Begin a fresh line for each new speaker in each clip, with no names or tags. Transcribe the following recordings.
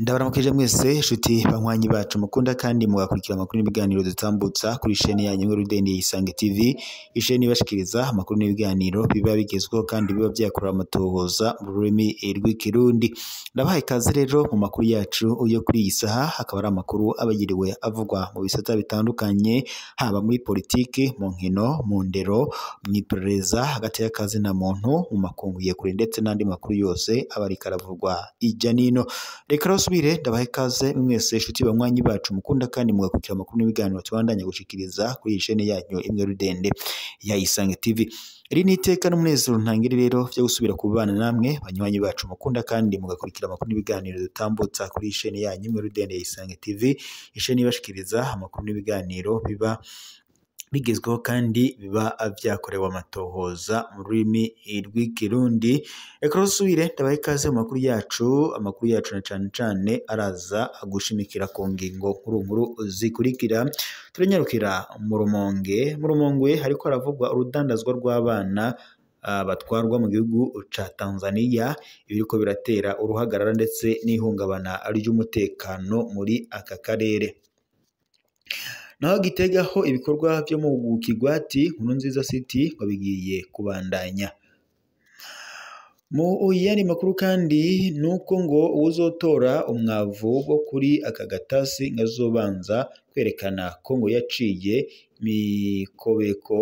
Ndabaramukije mwese nshuti banywanyi bacu mukunda kandi mugakurikira amakuru n'ibiganiro dutambutsa kuri sheni yanyu Inkuru Ndende Isange TV, isheni ibashikiriza amakuru n'ibiganiro biba bigezweho kandi biba vyakorewe amatohoza mu rurimi rw'ikirundi. Ndabahaye ikaze rero mu makuru yacu yo kuri iyi saha, akaba ari amakuru aba yiriwe avugwa mu bisata bitandukanye, haba muri politiki, mu nkino, mu ndero, mw'iperereza, hagati y'akazi na muntu, mu makungu ya kure ndetse n'andi makuru yose aba ariko aravugwa irya nino. Reka rero subire ndabaha ikaze mwese nshuti banywanyi bacu mukunda kandi mugakurikira amakuru n'ibiganiro tubandanya gushikiriza kuri iyi shene yanyu Imwe Rudende ya Isange TV. Iri ni iteka n'umunezero ntangire rero vyo gusubira kubana namwe banywanyi bacu mukunda kandi mugakurikira amakuru n'ibiganiro dutambutsa kuri iyi shene yanyu Imwe Rudende ya Isange TV, ishene ibashikiriza amakuru n'ibiganiro biba bigezweho kandi biba vyakorewe amatohoza mu rurimi rw'ikirundi. Reka rero subire ndabaha ikaze mu makuru yacu, amakuru yacu na cane cane araza gushimikira ku ngingo nkuru nkuru zikurikira. Turanyarukira mu Rumonge, mu Rumonge hariko haravugwa urudandazwa rw'abana batwarwa mu gihugu ca Tanzania, ibiriko biratera uruhagarara ndetse n'ihungabana ry'umutekano muri aka karere. Naho Gitega ho ibikorwa vyo mu Kigwati Nkurunziza City ngo bigiye kubandanya. Mu yandi makuru kandi nuko ngo uwuzotora umwavu wo kuri aka gatasi ngo azobanza kwerekana ko ngo yaciye mikobeko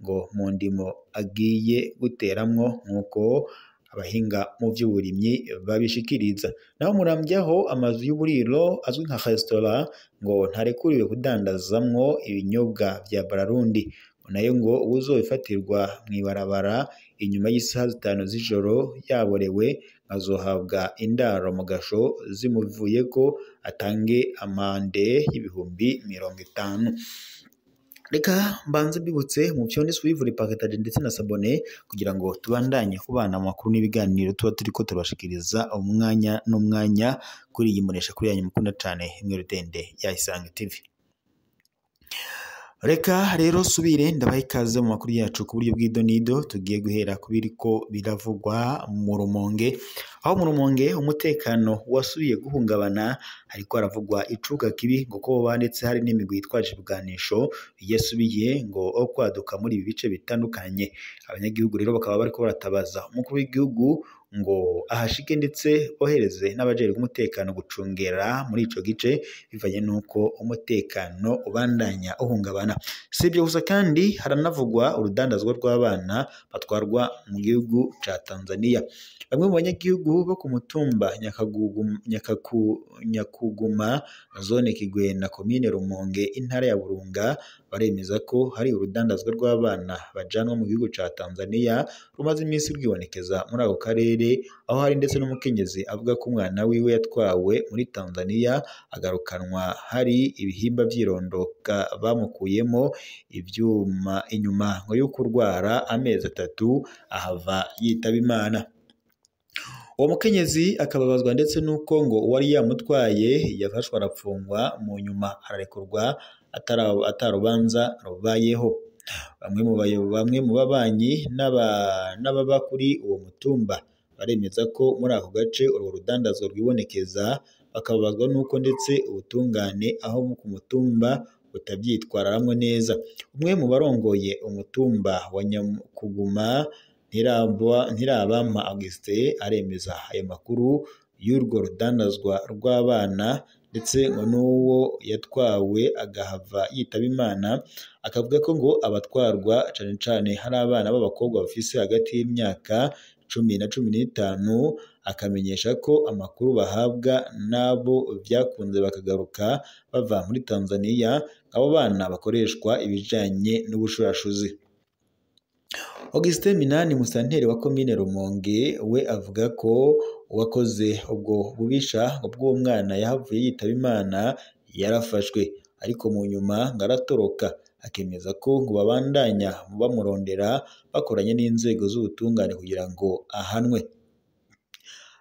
ngo mu ndimo agiye guteramwo nkuko abahinga mu vy'uburimyi babishikiriza. Naho Muramvya ho amazu y'uburiro azwi nka restaurant ngo ntarekuriwe kudandazamwo ibinyobwa vya Bararundi, nayo ngo uwuzobifatirwa mw'ibarabara inyuma y'isaha 5 z'ijoro yaborewe azohabwa indaro mu gasho zimuvuyeko atange amande y'ibihumbi 50. Reka mbanze mbibutse mu vyone suivre paketage ndetse na sabone kugira ngo tubandanye kubana amakuru n'ibiganiro tuba turiko turabashikiriza umwanya n'umwanya kuri iyi mbonesha kuri yanyu mukunda cane Imwe Rudende ya Isange TV. Reka rero subire ndabaha ikaze mu makuru yacu ku buryo bw'idonido. Tugiye guhera ku biriko biravugwa mu Rumonge, aho mu Rumonge umutekano wasubiye guhungabana, hariko haravugwa icuka kibi ngo ko banditse hari n'imigwi yitwaje ibigwanisho yasubiye ngo kwaduka muri ibi bice bitandukanye. Abanyagihugu rero bakaba bariko baratabaza umukuru w'igihugu ngo ahashike ndetse bohereze n'abajejwe umutekano gucungera muri ico gice, bivanye nuko umutekano ubandanya uhungabana. Si ibyo gusa kandi haranavugwa urudandazwa rw'abana batwarwa mu gihugu ca Tanzania. Bamwe mu banyagihugu bo ku mutumba Nyakuguma zone Kigwena komine Rumonge intara ya Burunga baremeza ko hari urudandazwa rw'abana bajanwa mu gihugu ca Tanzania rumaze iminsi rwibonekeza muri ako karere, aho hari ndetse n'umukenyezi avuga ko umwana wiwe yatwawe muri Tanzania agarukanwa hari ibihimba vy'irondoka bamukuyemo ivyuma inyuma ngo yo kurwara amezi 3 ahava yitaba Imana. Uwo mukenyezi akababazwa ndetse nuko ngo uwari yamutwaye yafashwe arapfungwa, mu nyuma ararekurwa atarubanza rubayeho. Bamwe mu babanyi n'ababa kuri uwo mutumba baremeza ko muri ako gace urwo rudandazwa rwibonekeza, bakababazwa nuko ndetse ubutungane aho ku mutumba butavyitwararamwo neza. Umwe mu barongoye umutumba wa Nyakuguma Ntirabampa Augustin aremeza ayo makuru y'urwo rudandazwa rw'abana, ndetse ngo n'uwo yatwawe agahava yitaba Imana, akavuga ko ngo abatwarwa cane cane hari abana b'abakobwa bafise hagati y'imyaka 10 na 15, akamenyesha ko amakuru bahabwa n'abo vyakunze bakagaruka bava muri Tanzania, abo bana bakoreshwa ibijanye n'ubushurashuzi. Augustin Minani musanteri wa komine Rumonge we avuga ko uwakoze ubwo bubisha bw'uwo mwana yahavuye yitaba Imana yarafashwe, ariko mu nyuma ngo aratoroka, akemeza ko ngo babandanya bamurondera bakoranye n'inzego z'ubutungane kugira ngo ahanwe.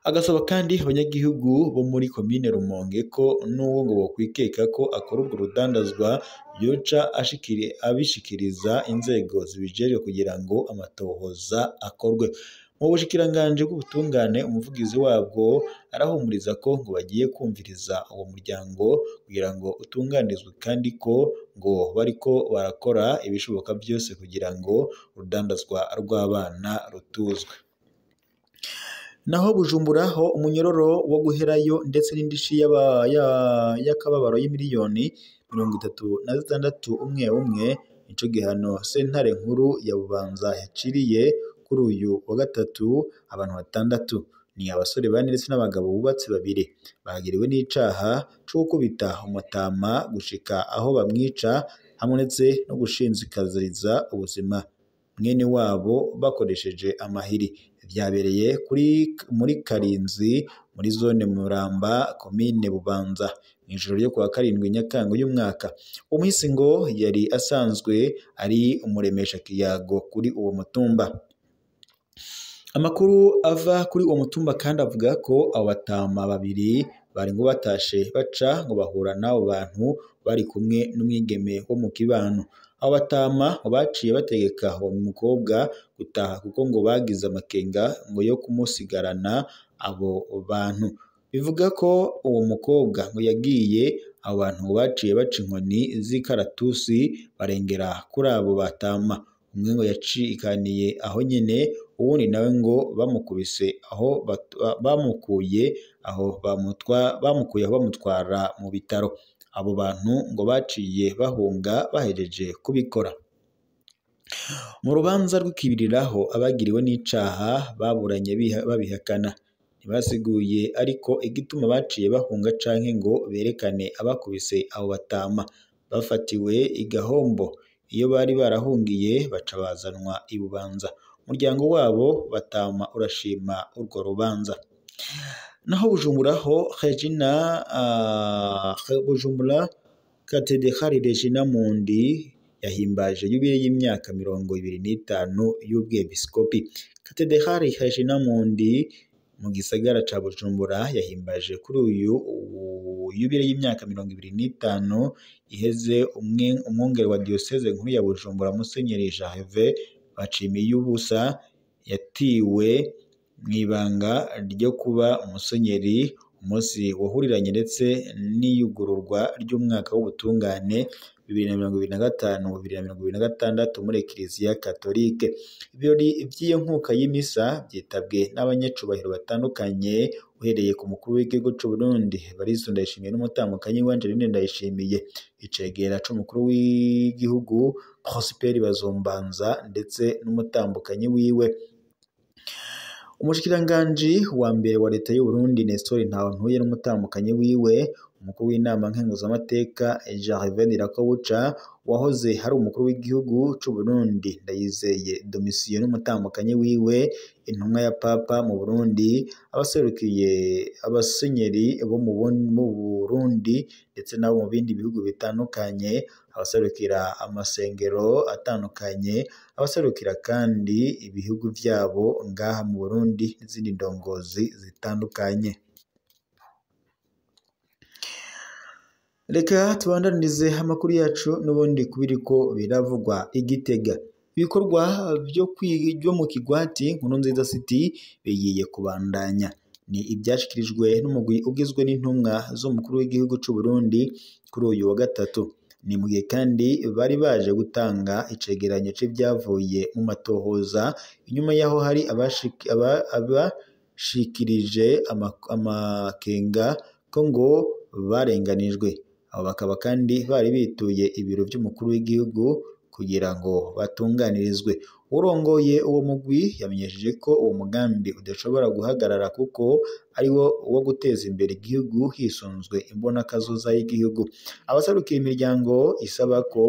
Agasaba kandi abanyagihugu bo muri komine Rumonge ko n'uwo ngo bokwikeka ko akora urwo rudandazwa yoca abishikiriza inzego zibijejwe kugira ngo amatohoza akorwe. Mu bushikiranganji bw'ubutungane, umuvugizi wabwo arahumuriza ko ngo bagiye kumviriza uwo muryango kugira ngo utunganirizwe, kandi ko ngo bariko barakora ibishoboka byose kugira ngo urudandazwa rw'abana rutuzwe. Naho Bujumbura ho umunyororo wo guherayo ndetse n'indishi y'akababaro y'imiliyoni 36 umwe umwe nico gihano sentare nkuru ya Bubanza yaciriye kuri uyu wa gatatu abantu 6, ni abasore 4 ndetse n'abagabo bubatse 2 bagiriwe n'icaha co gukubita umutama gushika aho bamwica hamwe ndetse no gushinzikaziriza ubuzima mwene wabo bakoresheje amahiri. Vyabereye muri Karinzi muri zone Muramba komine Bubanza mw'ijoro ryo kuwa 7 Nyakanga uyu mwaka. Umuhisi ngo yari asanzwe ari umuremesha kiyago kuri uwo mutumba. Amakuru ava kuri uwo mutumba kandi avuga ko abo batama 2 bari ngo batashe baca ngo bahura n'abo bantu bari kumwe n'umwigeme wo mu kibano. Abo batama ngo baciye bategeka uwo mukobwa gutaha kuko ngo bagize amakenga ngo yo kumusigarana abo bantu. Bivuga ko uwo mukobwa ngo yagiye, abo bantu ngo baciye baca inkoni z'ikaratusi barengera kuri abo batama. Umwe ngo yacikaniye aho nyene, uwundi nawe ngo bamukubise aho bamukuye aho bamutwara mu bitaro. Abo bantu ngo baciye bahunga bahejeje kubikora. Mu rubanza rw'ikibiriraho abagiriwe n'icaha baburanye babihakana, ntibasiguye ariko igituma baciye bahunga canke ngo berekane abakubise abo batama. Bafatiwe igahombo iyo bari barahungiye baca bazanwa i Bubanza. Umuryango wabo batama urashima urwo rubanza. Naho Bujumbura ho Regina Bujumbura Katedehari Regina Mundi yahimbaje yubile y'imyaka 25 y'ubwepiskopi. Katedehari Regina Mundi mu gisagara ca Bujumbura yahimbaje kuri uyu yubile y'imyaka 25 iheze umwungere wa diocese nkuru ya Bujumbura Musenyeri Gervais Bacimiyubusa yatiwe mw'ibanga ryo kuba umusenyeri, umunsi wahuriranye ndetse n'iyugururwa ry'umwaka w'ubutungane 2025 2026 muri Eklezia Katolike. Ibirori vy'iyo nkuka y'imisa vyitabwe n'abanyacubahiro batandukanye, uhereye ku mukuru w'igihugu c'u Burundi Evariste Ndayishimiye n'umutambukanyi we Angeline Ndayishimiye, icegera c'umukuru w'igihugu Prosper Bazombanza ndetse n'umutambukanyi wiwe. Umushikiranganji wa mbere wa leta y'u Burundi Nestor Ntahontuye n'umutambukanyi wiwe, umukuru w'inama nkenguzamateka Gervais Ndirakobuca, wahoze hari umukuru w'igihugu c'u Burundi Ndayizeye Domitien n'umutambukanyi wiwe, intumwa ya Papa mu Burundi, abaserukiye abasenyeri bo mu Burundi ndetse n'abo mu bindi bihugu bitandukanye, abaserukira amasengero atandukanye, abaserukira kandi ibihugu vyabo ngaha mu Burundi n'izindi ndongozi zitandukanye. Reka tubandanirize amakuru yacu n'ubundi kubiriko biravugwa i Gitega. Ibikorwa byo mu kigwati Nkurunziza City bigiye kubandanya. Ni ivyashikirijwe n'umugwi ugizwe n'intumwa z'umukuru w'igihugu c'u Burundi kuri uyu wa gatatu. Ni mu gihe kandi bari baje gutanga icegeranyo c'ivyavuye mu matohoza, inyuma yaho hari abashikirije amakenga ko ngo barenganijwe. Abo bakaba kandi bari bituye ibiro vy'umukuru w'igihugu kugira ngo batunganirizwe. Urongoye uwo mugwi yamenyesheje ko uwo mugambi udashobora guhagarara kuko ari wo wo guteza imbere igihugu hisunzwe imbonakazoza y'igihugu. Abaserukira imiryango isaba ko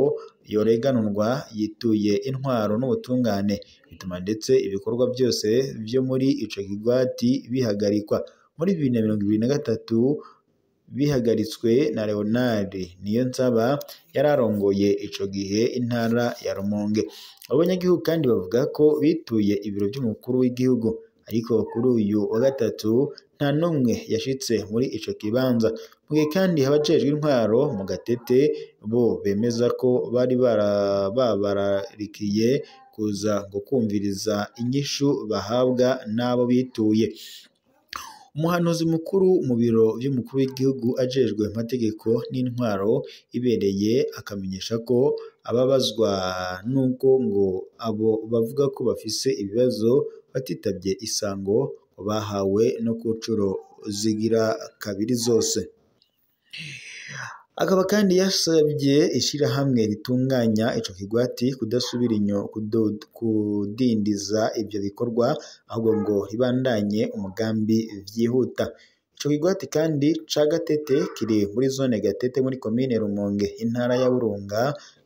yoreganurwa yituye intwaro n'ubutungane, bituma ndetse ibikorwa byose vyo muri ico kigwati bihagarikwa. Muri 2023 bihagaritswe na Leonard Niyonsaba yararongoye ico gihe intara ya Rumonge. Abo banyagihugu kandi bavuga ko bituye ibiro vy'umukuru w'igihugu, ariko kuri uyu wa gatatu nta n'umwe yashitse muri ico kibanza. Mu gihe kandi abajejwe intwaro mu Gatete bo bemeza ko bari babararikiye kuza ngo kumviriza inyishu bahabwa n'abo bituye. Umuhanuzi mukuru mu biro vy'umukuru w'igihugu ajejwe amategeko n'intwaro ibereye akamenyesha ko ababazwa n'uko ngo abo bavuga ko bafise ibibazo batitavye isango ngo bahawe no ku ncuro zigira kabiri zose. Akaba kandi yasabye ishirahamwe ritunganya ico kigwati kudasubira kudindiza ivyo bikorwa, ahubwo ngo ribandanye umugambi vyihuta. Ico kigwati kandi ca Gatete kiri muri zone Gatete muri komine Rumonge intara ya Burunga,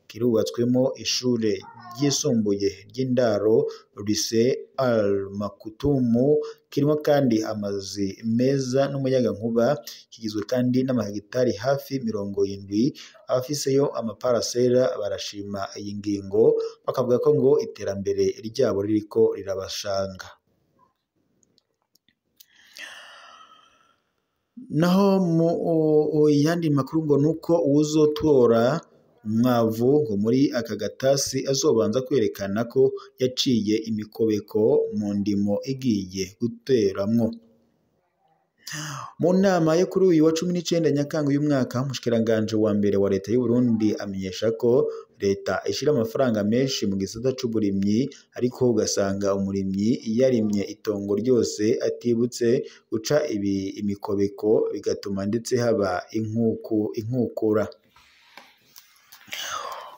kirubatswemo ishure ryisumbuye ry'indaro Lycée Al Maktoum, kirimo kandi amazi meza n'umuyagankuba, kigizwe kandi n'amahegitari hafi 70. Abafiseyo amaparasera barashima iyi ngingo, bakavuga ko ngo iterambere ryabo ririko rirabashanga. Naho mu yandi makuru ngo nuko uwuzotora umwavu ngo muri aka gatasi azobanza kwerekana ko yaciye imikobeko mu ndimo igiye guteramwo. Mu nama yo kuri uyu wa 19 Nyakanga uyu mwaka, umushikiranganji wa mbere wa leta y'u Burundi amenyesha ko leta ishira amafaranga menshi mu gisata c'uburimyi, ariko ugasanga umurimyi yarimye itongo ryose atibutse guca imikobeko, bigatuma ndetse haba inkukura.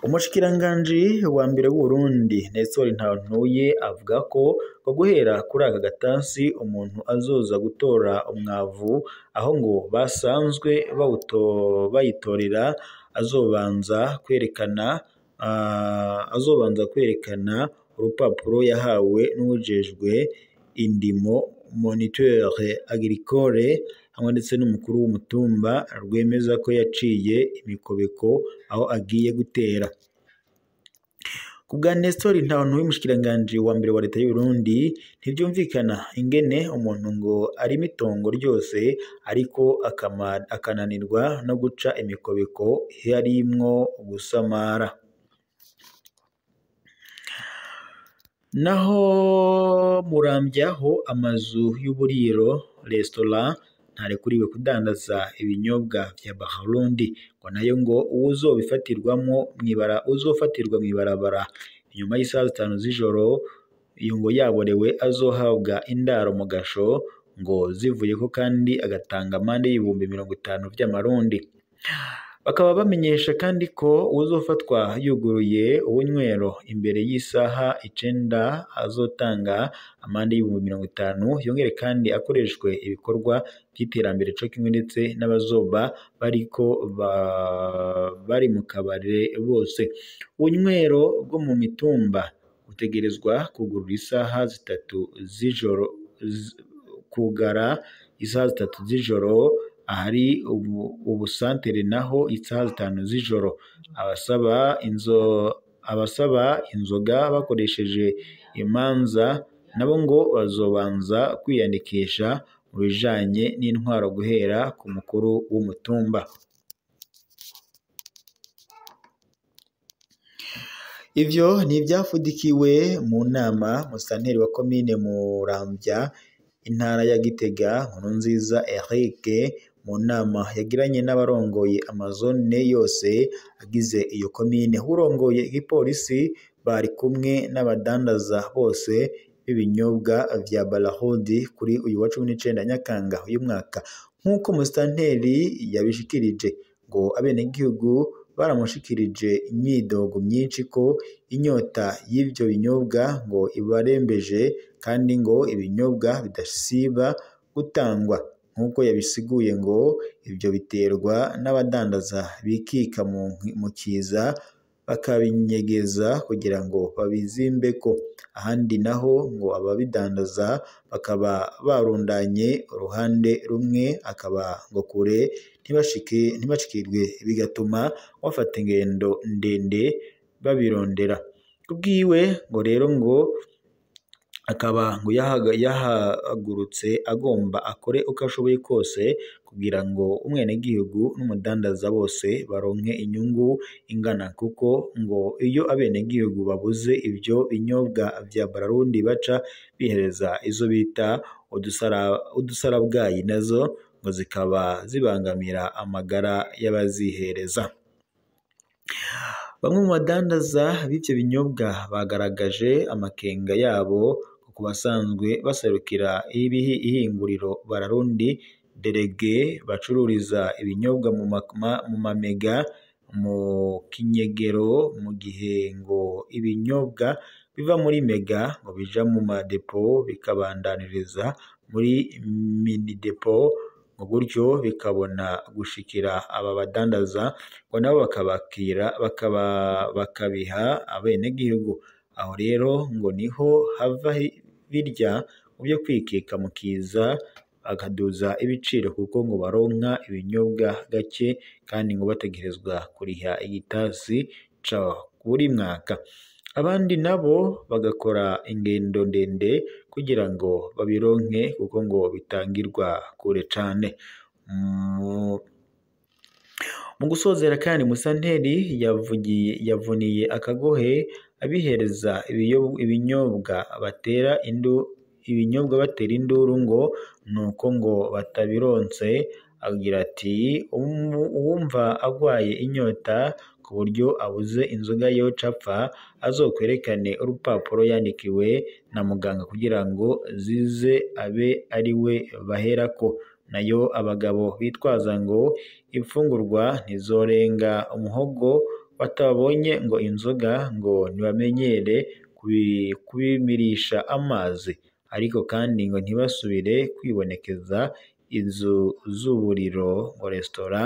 Umushikiranganji wa mbere w'u Burundi Nestor Ntantuye avuga ko ngo guhera kuri aka gatasi umuntu azoza gutora umwavu aho ngo basanzwe bayitorera azobanza kwerekana urupapuro yahawe n'uwujejwe indimo moniteur agricole hamwe ndetse n'umukuru w'umutumba rwemeza ko yaciye imikobeko aho agiye gutera. Kubwa Nestor Ntantuye umushikiranganji wa mbere wa leta y'u Burundi, ntivyumvikana ingene umuntu ngo arima itongo ryose ariko akananirwa no guca imikobeko harimwo gusamara. Naho Muramvyaho amazu y'uburiro restaurant ntarekuriwe kudandaza ibinyobwa vya Barundi, ngo nayo ngo uwuzobifatirwamwo uzofatirwa mw'ibarabara inyuma y'isaha 5 z'ijoro iyo ngo yaborewe azohabwa indaro mu gasho, ngo zivuyeko kandi agatanga amande y'ibihumbi 50 vy'amarundi. Bakaba bamenyesha kandi ko uwuzofatwa yuguruye ubunywero imbere y'isaha 9 azotanga amande y'ibihumbi 50, yongere kandi akoreshwe ibikorwa by'iterambere co kimwe ndetse n'abazoba bariko bari mu kabare bose. Ubunywero bwo mu mitumba butegerezwa kugurura isaha 3 z'ijoro, kugara isaha 3 z'ijoro, ahari ubusantere naho isaha 5 z'ijoro. Abasaba inzoga bakoresheje imanza nabo ngo bazobanza kwiyandikisha mu bijanye n'intwaro guhera ku mukuru w'umutumba. Ivyo ni ivyafudikiwe mu nama musanteri wa komine Muramvya intara ya Gitega Nkurunziza Eric mu nama yagiranye n'abarongoye amazone yose agize iyo komine. Urongoye igipolisi bari kumwe n'abadandaza bose b'ibinyobwa vya Barahudi kuri uyu wa 19 Nyakanga uyu mwaka, nk'uko musitanteri yabishikirije ngo abenegihugu baramushikirije imyidogo myinshi ko inyota y'ivyo binyobwa ngo ibarembeje, kandi ngo ibinyobwa bidasiba gutangwa. Nk'uko yabisiguye ngo ibyo biterwa n'abadandaza bikika mu kiza bakabinyegeza kugira ngo babizimbeko, ahandi naho ngo ababidandaza bakaba barundanye uruhande rumwe akaba ngo kure ntibashikirwe, bigatuma bafata ingendo ndende babirondera. Kubwiwe ngo rero ngo Akaba ngo yahagurutse agomba akore uko ashoboye kose kugira ngo umwenegihugu n'umudandaza bose baronke inyungu ingana, kuko ngo iyo abenegihugu babuze ibyo binyobwa vya Brarudi baca bihereza izo bita udusarabwayi, nazo ngo zikaba zibangamira amagara y'abazihereza. Bamwe mu badandaza b'ivyo binyobwa bagaragaje amakenga yabo ku basanzwe baserukira ihinguriro Brarudi derege bacururiza ibinyobwa mu mamega mu kinyegero, mu gihe ngo ibinyobwa biva muri mega ngo bija mu madepo bikabandaniriza muri mini depo, ngo gutyo bikabona gushikira aba badandaza, ngo nabo bakabakira bakabiha abenegihugu. Aho rero ngo niho hava birya mu byo kwikeka mu kiza, bakaduza ibiciro kuko ngo baronka ibinyobwa gake kandi ngo bategerezwa kuriha igitasi ca buri mwaka. Abandi nabo bagakora ingendo ndende kugira ngo babironke kuko ngo bitangirwa kure cane. Mu gusozera kandi, Musanteri yavuniye akagohe abihereza ibinyobwa batera induru ngo nuko ngo batabironse, agira ati uwumva agwaye inyota ku buryo abuze inzoga yoca apfa azokwerekane urupapuro yandikiwe na muganga kugira ngo zize abe ari we baherako. Nayo abagabo bitwaza ngo imfungurwa ntizorenga umuhogo batabonye ngo inzoga ngo ntibamenyere kubimirisha amazi, ariko kandi ngo ntibasubire kwibonekeza inzu z'uburiro ngo resitora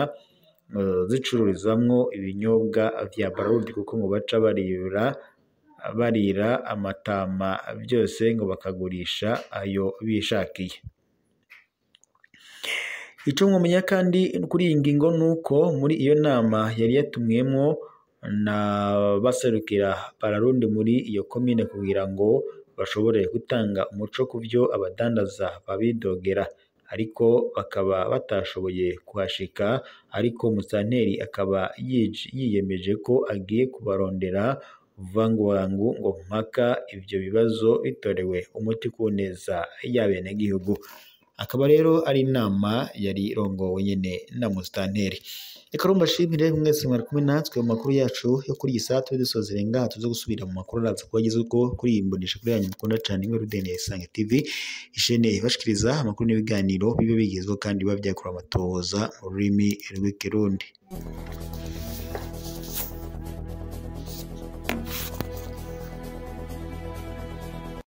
zicururizamwo ibinyobwa vya Brarudi, kuko ngo baca barira amatama byose ngo bakagurisha ayo bishakiye. Ico mwomenya kandi kuri iyi ngingo nuko muri iyo nama yari yatumwemwo na baserukira Brarudi muri iyo komine kugira ngo bashobore gutanga umuco ku vyo abadandaza babidogera, ariko bakaba batashoboye kuhashika, ariko Musanteri akaba yiyemeje ko agiye kubarondera vanguvangu ngo mpaka ivyo bibazo bitorewe umuti ku neza y'abenegihugu. Akaba rero ari inama yari irongowe nyene na Musanteri. Reka rero mbashimire mwese mwari kumwe natwe mu makuru yacu yo kuri iyi saha, tube dusozera ngaha, tuze gusubira mu makuru araza kuba agezweho kuri iyi mbonesha kuri yanyu mukunda cane imwe Rudene Isange TV, ishene ibashikiriza amakuru n'ibiganiro bibe bigezweho kandi biba vyakorewe amatohoza mu rurimi rw'ikirundi.